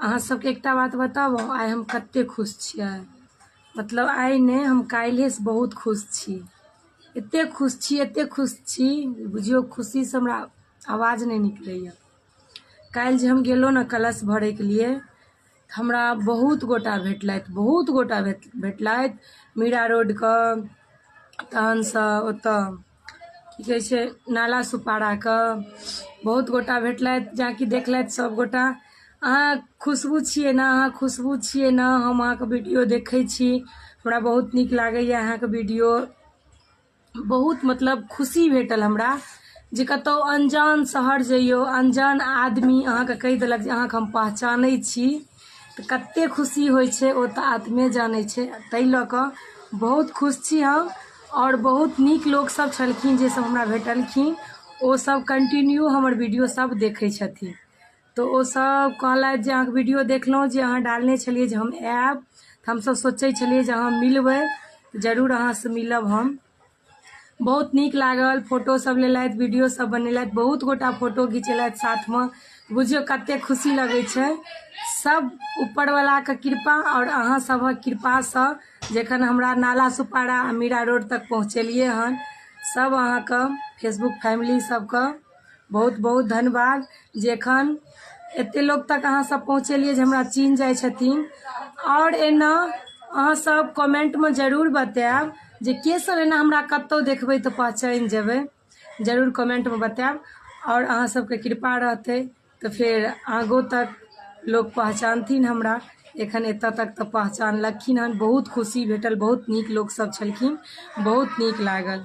अहाँ सबके एकटा बात बताबू, आइ हम कते खुश छियै। मतलब आइ नहि, हम काल्हिएसँ बहुत खुश छी। एते खुश छी, एते खुश छी, बुझियौ खुशीसँ हमरा आवाज नहि निकलैए। काल्हि जे हम गेलहुँ ने कलश भरैके लिए, हमरा बहुत गोटा भेटलथि, बहुत गोटा भेटलथि। मीरा रोडके, तहनसँ ओतऽ की कहै छै नाला सुपाराके बहुत गोटा भेटलथि। जाकि देखलथि सब गोटा, अहाँ खुशबू छियै ने, अहाँ खुशबू छियै ने, हम अहाँके वीडियो देखै छी, हमरा बहुत नीक लागैए अहाँके वीडियो। बहुत मतलब खुशी भेटल हमरा जे कतहु अनजान शहर जइयौ, अनजान आदमी अहाँके कहि देलक जे अहाँके हम पहचानै छी, तऽ कते खुशी होइ छै ओ तऽ आत्मे जानै छै। ताहि लऽ कऽ बहुत खुश छी हम। आओर बहुत नीक लोक सब छलखिन जे सब हमरा भेटलखिन, ओ सब कंटिन्यू हमर वीडियो सब देखै छथिन। तऽ ओ सब कहलथि जे अहाँके वीडियो देखलहुँ जे अहाँ डालने छलियै जे हम आयब, तऽ हमसब सोचै छलियै जे अहाँ मिलबै, जरूर अहाँसँ मिलब हम। बहुत नीक लागल, फोटो सब लेलथि, वीडियो सब बनेलथि, बहुत गोटा फोटो घिचेलथि साथमे। बुझियौ कते खुशी लगै छै। सब ऊपरवलाके कृपा आओर अहाँ सभक कृपासँ जखन हमरा नाला सुपारा आ मीरा रोड तक पहुँचेलियै हन, सब अहाँके फेसबुक फैमिली सबके बहुत बहुत धन्यवाद जे एखन एते लोक तक अहाँ सब पहुँचेलियै जे हमरा चिन्ह जाइ छथिन। आओर एना अहाँ सब कमेंटमे जरूर बतायब जे के सब एना हमरा कतहु देखबै तऽ पहचानि जेबै, जरूर कमेंटमे बतायब। आओर अहाँ सबके कृपा रहतै तऽ फेर आगो तक लोक पहचानथिन हमरा। एखन एतऽ तक तऽ पहचानलखिन हन, बहुत खुशी भेटल, बहुत नीक लोक सब छलखिन, बहुत नीक लागल।